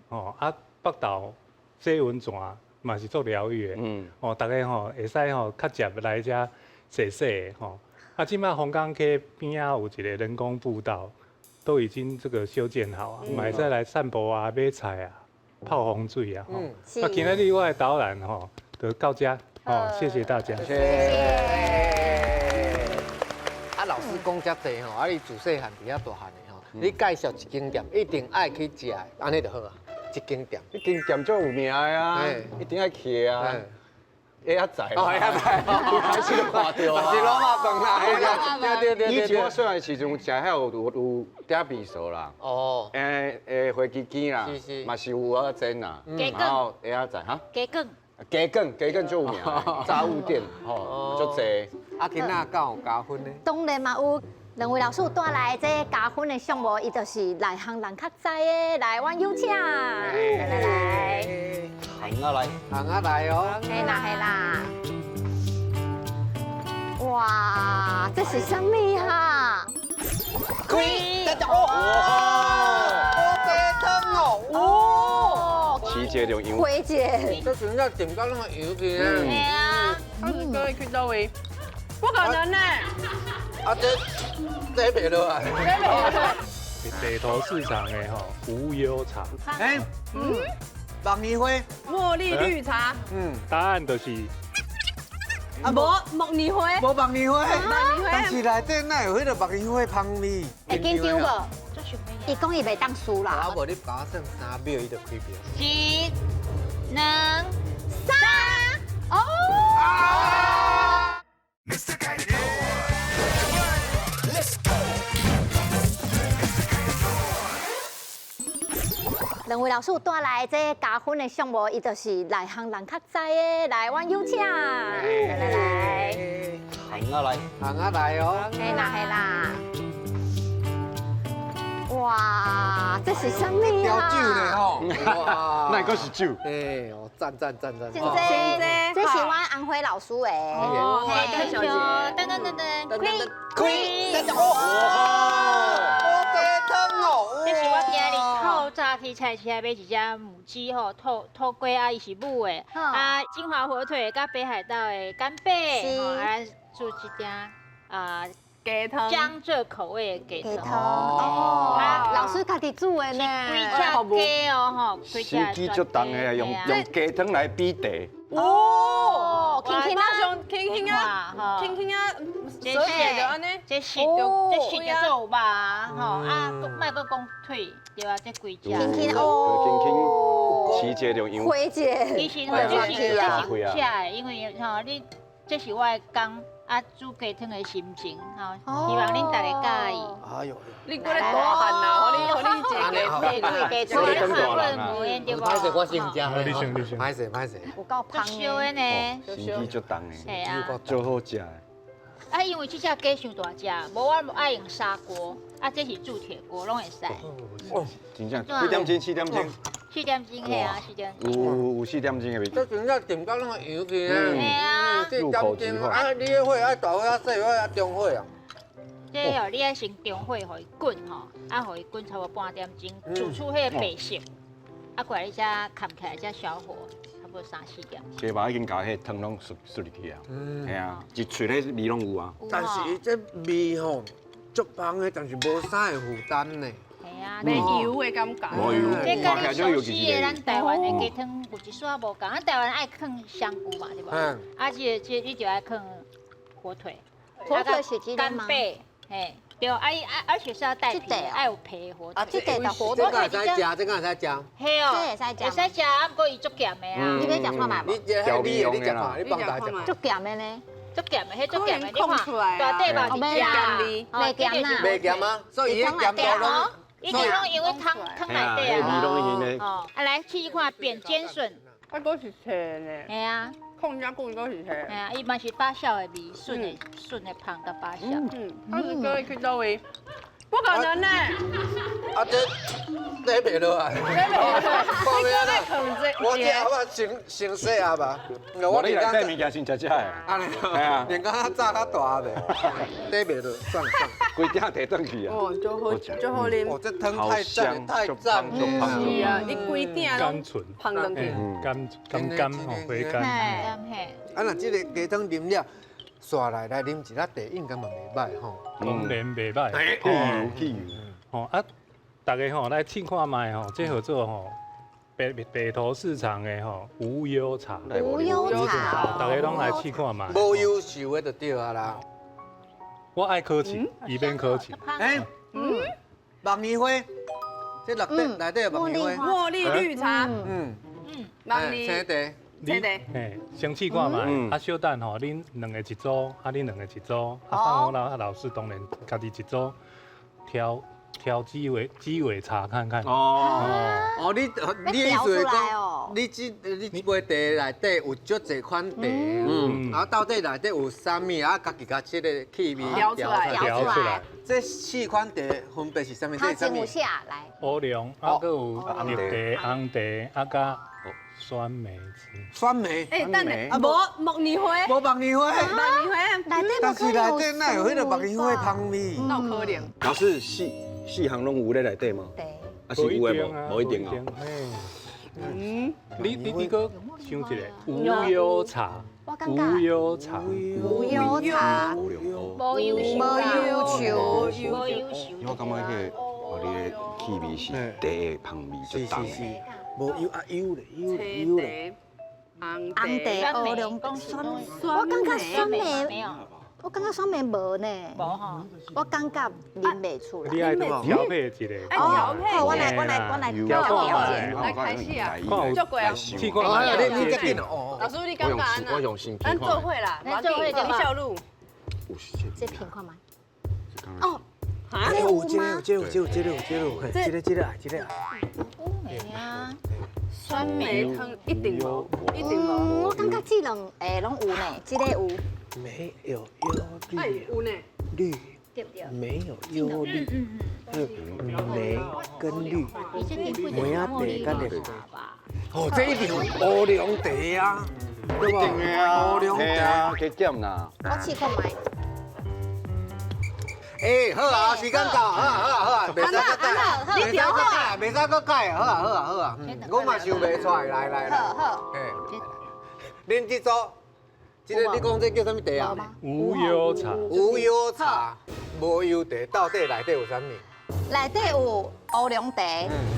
S6: 吼啊，北投洗溫泉嘛是足療癒的，哦，逐家吼會使吼較捷來遮洗洗的吼。啊，這擺鳳岡溪邊仔有一個人工步道，都已經這個修建好啊，嘛會使來散步啊、買菜啊、泡風水啊。啊，今仔日我的導覽吼，就到這，吼，謝謝大家。
S2: 謝謝。啊，老師講遮濟吼，啊，你自細漢佇遐大漢的吼，你介紹一間店，一定愛去食的，按呢就好啊。一間店，
S3: 一間店足有名的啊，一定愛去的啊。會仔在，
S2: 哦，會仔在，
S3: 一開始就看著啊，
S2: 是滷肉飯啦，對對對。
S3: 以前我細漢時陣食遐有鼎邊趖啦，哦，花枝羹啦，嘛是有蚵仔煎啦，然後會仔在哈，
S5: 雞卷，
S3: 雞卷雞卷足有名，炸物店吼足濟。
S2: 啊，今仔敢有加分呢？
S4: 當然嘛有，兩位老師帶來這加分的項目，伊就是內行人較知的，來，阮有請，來來來。
S3: 行啊來，
S2: 行啊來哦！
S4: 嘿啦嘿啦！哇，這是啥物哈？
S2: 開，哇，好雞湯哦！
S4: 哦，
S3: 起這種油，
S4: 火姐，
S2: 這真正點到那麼油去啊！
S5: 對啊，
S1: 他是可以去到位，不可能呢！
S2: 啊，這袂落來，
S6: 北投市場的吼無憂茶。
S2: 哎，茉莉花，
S1: 茉莉綠茶，
S6: 答案就是
S1: 啊，無茉莉花，
S2: 無茉莉花，但是內底哪有彼個茉莉花香味？
S4: 會緊張無？伊講伊袂當輸啦。
S2: 啊，無你把我算3秒，伊就開票。
S5: 1、2、
S4: 3，哦。兩位老師帶來這加分的項目，伊就是內行人較知的，來，阮有請，來來來，
S3: 行啊來，
S2: 行啊來哦，
S4: 嘿啦嘿啦，哇，這是啥物啊？
S2: 調酒呢吼，哇，
S3: 那閣是酒？
S2: 哎，哦，讚讚讚讚，
S4: 真濟，這是阮安輝老師的，
S1: 哦，
S5: 謝謝，噔噔噔噔，開
S2: 開，哇，好雞湯哦，
S5: 這是我今日透早早去菜市仔買一隻母雞吼，土雞啊，伊是母的，啊，金華火腿佮北海道的干貝，吼，啊，煮一點啊
S1: 雞湯，
S5: 江浙口味的雞湯。
S4: 哦，老師家己煮的呢。
S5: 規隻雞哦，吼，
S3: 心機足重的，用雞湯來比茶。
S1: 哦，輕輕啊，上輕輕啊，輕輕啊，這是就按呢，
S5: 這是就這是就做有肉吼，啊，莫閣講腿，對啊，這規隻。
S4: 輕輕哦，
S3: 輕輕飼一個就
S4: 火一個。
S5: 其實吼，這是這是有食的，因為吼你，這是我的工。啊，煮雞湯的心情，吼，希望恁大家佮意。
S2: 哎呦，
S1: 你閣咧大漢啦，予你一個雞
S5: 湯，
S2: 雞湯。歹勢，我先食。
S6: 你先，你先。
S2: 歹勢，歹勢。
S4: 有夠芳
S5: 的。燒的呢。
S3: 心機足重的，
S5: 係啊，
S3: 足好食的。
S5: 啊，因為這隻雞傷大隻，無我愛用砂鍋，啊，這是鑄鐵鍋，攏會使。
S3: 哦，真正幾點鐘？4點鐘。
S5: 4點鐘嘿啊，4點鐘。
S3: 有4點鐘的味。
S2: 這真正甜到攏會油去啊！
S5: 嘿啊。
S2: 這點鐘啊，你的火愛大火啊，細火啊，中火啊。
S5: 這哦，你愛先中火，予伊滾吼，啊，予伊滾差不多半點鐘，煮出彼個白色，啊，過來你才蓋起來，才小火，差不多3、4點。
S3: 雞肉已經共彼湯攏啜入去啊，嘿啊，一喙咧味攏有啊。
S2: 但是伊這味吼足芳的，但是無啥會負擔呢。
S5: 係啊，
S1: 袂油的感覺。
S3: 無油，
S5: 這佮你熟悉的咱台灣的雞湯有一絲仔無仝，咱台灣愛囥香菇嘛，對無？啊，這個你就愛囥火腿。
S4: 火腿是這個嗎？
S5: 干貝，嘿，對，啊而且是要帶皮，愛有皮的火腿。
S4: 啊，這個火
S2: 腿，這個會使食，這個會使食。
S5: 嘿哦，
S4: 這會使食。
S5: 會使食，啊，毋過伊足鹹的啊。
S4: 你欲食看覓無？
S2: 你這你你食看，你幫大食。
S4: 足鹹的呢？
S5: 足鹹的，彼足鹹的，你看，大塊肉
S4: 袂鹹啊，
S2: 袂鹹啊，所以伊鹹度攏。
S5: 伊就攏因為湯湯內底啊。哦，啊來試試看扁尖筍。
S1: 啊，閣是脆呢。
S5: 嘿啊。
S1: 控遮久閣是脆。
S5: 嘿啊，伊嘛是發酵的味，筍的筍的芳佮發酵。
S1: 嗯，啊是閣去佗位？不可能呢！
S2: 啊這這袂落啊！
S1: 這袂落，你閣咧囥這？
S2: 我這盒仔先細盒吧。
S3: 我你內底物件先食食的。
S2: 啊，連敢炸較大盒的，這袂落，算了算了。
S3: 規鼎提轉去啊！
S1: 哦，足好，足好啉。
S2: 哦，這湯太讚，太讚了。
S1: 是啊，伊規鼎攏芳轉去。
S6: 甘甘甘吼，回甘。
S2: 啊，若這個雞湯啉了，煞來來啉一粒茶，應該嘛袂歹吼。
S6: 當然袂歹。
S3: 去油去油。
S6: 吼啊！大家吼來試看覓吼，這號做吼北投市場的吼無憂茶。
S4: 無憂茶。
S6: 大家攏來試看覓。
S2: 無憂愁的就對啊啦。
S6: 我愛考試，伊免考試。
S2: 欸，茉莉花，這內底有茉莉花。
S1: 茉莉綠茶。嗯嗯。茉莉。
S2: 青茶。
S6: 你嘿，先試看覓，啊，小等吼，恁兩個一組，啊，恁兩個一組，啊，放我老師當然家己一組調雞尾茶看看。
S3: 哦
S2: 哦，你意思是講，你這杯茶內底有足濟款茶，嗯，然後到底內底有啥物啊？家己共這个氣味
S1: 調出來，
S6: 調出來。
S2: 這四款茶分別是啥物？
S4: 這是啥物？來。
S6: 烏龍，啊，閣有綠茶、紅茶，啊，佮酸梅子。
S2: 酸梅。
S1: 欸，等下，啊，無茉莉花。
S2: 無茉莉花。
S1: 茉莉花。
S2: 但是內底哪有彼个茉莉花芳味？
S1: 哪有可能？
S3: 老師，四項攏有咧內底嗎？
S4: 對。
S3: 啊是有的無？無一定哦。
S6: 嗯，你閣想一個無憂茶，無憂茶，
S4: 無憂茶，
S5: 無憂愁，
S4: 無憂愁，
S5: 無憂愁。
S3: 我感覺彼个哦，你的氣味是茶的芳味足重的。
S2: 無憂啊憂咧，憂咧，憂咧。
S1: 紅
S4: 茶、烏龍酸，我感覺酸梅沒有。我感覺酸梅無呢，
S5: 無吼，
S4: 我感覺啉袂出來。
S6: 你愛調配一個。
S1: 愛調配。
S4: 我來
S6: 調
S1: 配。來開始啊！足過啊！
S6: 試看覓。
S2: 你這緊哦。
S1: 老師，你感覺按怎？
S7: 我用心。
S1: 咱做伙啦，
S5: 咱做伙
S1: 李小璐。
S4: 這品看覓。哦。
S2: 這有這個這個這個這個這個這個這個這個。
S5: 烏梅啊。
S1: 酸梅湯一定無，一定無。
S4: 我感覺這兩個攏有呢，這個有。
S2: 沒有憂慮，
S1: 有呢，
S2: 慮，沒有憂慮，梅跟綠，梅仔茶佮綠茶。哦，這一定有烏龍茶啊，
S3: 一定的啊，
S2: 烏龍茶
S3: 加減啦。
S4: 我試看覓。
S2: 哎，好啊，時間到，好啊好啊好啊，袂使閣改，袂使閣改，袂使閣改，好啊好啊好啊，我嘛想袂出來，來來來，
S4: 好好，
S2: 嘿，恁這組，這個你講這叫啥物茶啊？
S6: 無憂茶。
S2: 無憂茶，無憂茶，到底內底有啥物？
S4: 內底有烏龍茶、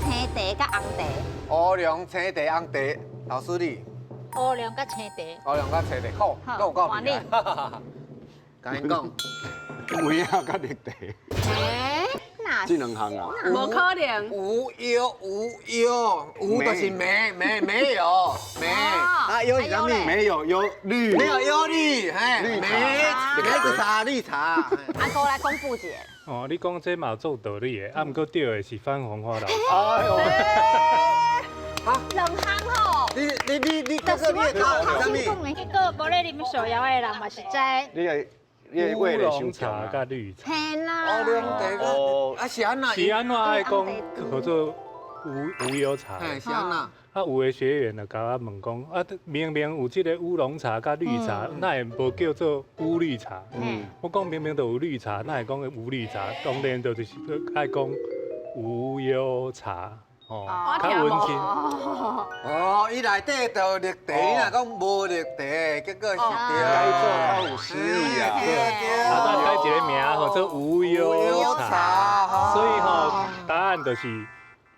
S4: 青茶佮紅茶。
S2: 烏龍、青茶、紅茶，老師你？
S5: 烏龍佮青茶。
S2: 烏龍佮青茶，好，攏有夠味啊！共𪜶講，
S3: 梅仔佮綠茶。
S4: 欸，哪？
S3: 這兩項啊？
S1: 無可能。
S2: 無憂無憂，無就是沒沒沒有沒啊，憂是啥物？
S3: 沒有憂慮，
S2: 沒有憂慮，嘿，梅子茶綠茶。
S4: 阿哥來公布一下。
S6: 哦，你講這嘛足道理的，啊，毋過對的是番紅花老師。
S3: 哎呦，
S4: 啊，兩項吼。
S2: 你你你你，這個你的頭是啥物？
S5: 結果無咧啉手搖的人嘛是知。
S3: 你的你的
S6: 烏龍茶佮綠茶。
S4: 嘿啦。
S2: 烏龍茶佮，啊是按怎？
S6: 是按怎愛講叫做無無憂茶？
S2: 嘿，是按怎？
S6: 啊，有的學員就共我問講，啊，明明有這個烏龍茶佮綠茶，哪會無叫做烏綠茶？嗯，我講明明就有綠茶，哪會講烏綠茶？當然就是愛講無憂茶，哦，較溫馨。
S2: 哦，伊內底就綠茶，你若講無綠茶，結果是對。
S3: 改做較有詩意啊。
S2: 對對。
S6: 啊，改一個名叫做無憂茶，所以吼，答案就是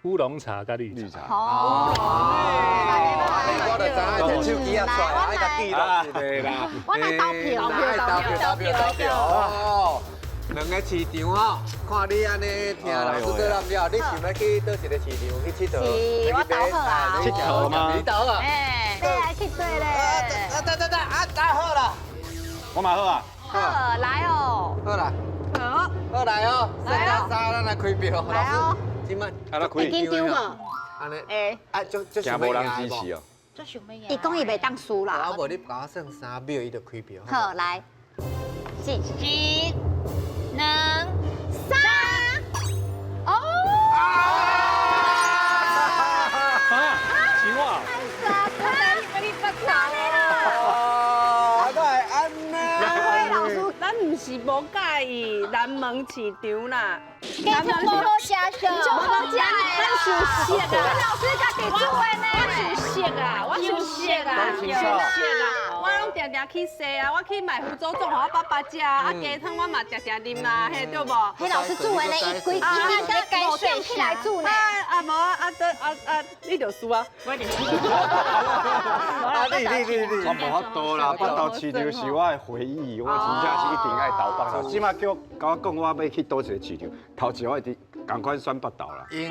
S6: 烏龍茶佮綠茶。
S4: 哦。
S2: 我就知影，摕手機仔出來，愛共記錄一下啦。
S4: 我來投票，
S2: 投票，投票，投票。哦，兩个市場哦，看你按呢聽老師做了了，你想欲去佗一个市場去𨑨迌？
S4: 是，我投好啊。
S3: 𨑨迌嗎？
S2: 你投啊？
S4: 哎，對來去對咧。
S2: 啊，得得得，啊，打好啦。
S3: 我嘛好啊。
S4: 好，來哦。
S2: 好啦。
S1: 好。
S2: 好來哦，三加三，咱來開票。
S4: 來哦。
S2: 這擺。
S3: 啊，來開。
S4: 會緊張無？
S2: 按呢。
S4: 會。
S2: 啊，就就
S3: 驚無人支持哦。
S4: 伊講伊袂當輸啦。
S2: 啊，無你共我算3秒，伊就開票。
S4: 好，來，一、兩、三，哦！
S6: 啊！是我。
S2: 哦，哪會按呢？
S1: 老師，咱毋是無佮意南門市場啦。
S4: 雞湯無好食，就好食的。
S1: 咱想熟啊，
S4: 老師家己煮的呢。
S1: 我想熟啊，我想熟啊，想熟啊。我攏定定去洗啊，我去買福州粽予我爸爸食啊，雞湯我嘛定定啉啊，嘿對無？
S4: 彼老師煮的呢，伊規伊五點起來煮呢。
S1: 啊無啊啊啊啊，你就輸啊！
S5: 我就輸。
S2: 啊你你你你，
S3: 我無法度啦，北投市場是我的回憶，我真正是一定愛投北投。這擺叫我講，我欲去佗一个市場，頭一個我一定仝款選北投啦。
S2: 永遠。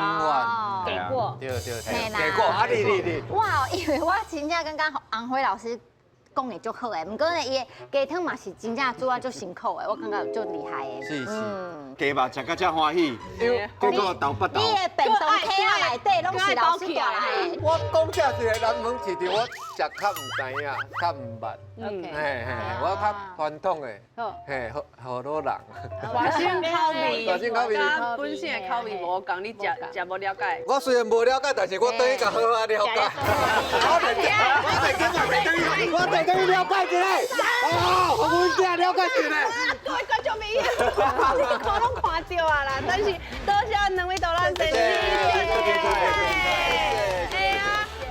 S5: 給過。
S2: 對對對，給過啊你你你。
S4: 哇，因為我真正感覺洪輝老師講的足好的，毋過呢，伊的雞湯嘛是真正煮啊足辛苦的，我感覺足厲害的。
S2: 是是。
S3: 雞肉食甲遮歡喜，結果投北投。
S4: 你的便當盒仔內底攏是老師帶來的。
S2: 我講這一个南門市場，我食較毋知影，較毋捌。嘿嘿，我較傳統的，嘿，好多人。
S1: 外省口味，
S2: 外省口味，
S1: 本身的口味無仝，你食食無了解。
S2: 我雖然無了解，但是我對伊較好啊了解。我袂等於了解一下。哦，我阮囝了解一下。
S1: 各位觀眾朋友，你看攏看著啊啦，但是多謝兩位導覽先生。嘿啊，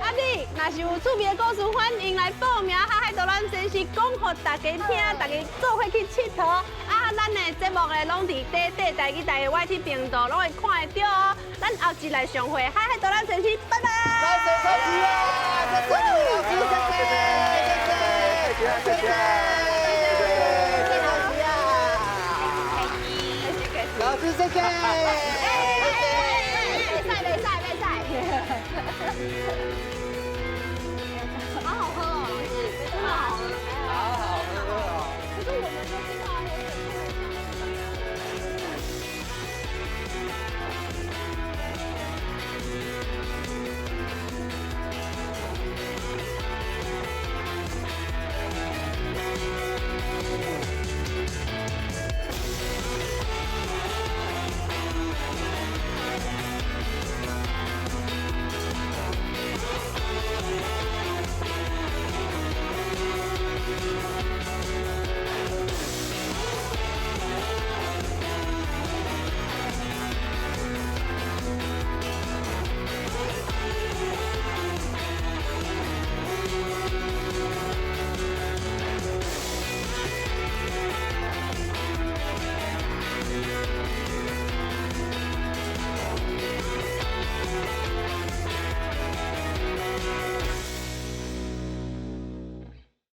S1: 啊你若是有趣味的故事，歡迎來報名，哈海導覽先生講予大家聽，大家做伙去𨑨迌。啊，咱的節目咧攏佇短短台語台的 YT 頻道攏會看得著哦。咱後一來相會，哈海導覽先生，拜拜。
S2: 謝謝老師，謝謝，謝謝，謝謝，老師，謝謝。
S4: 袂使，袂使，袂使。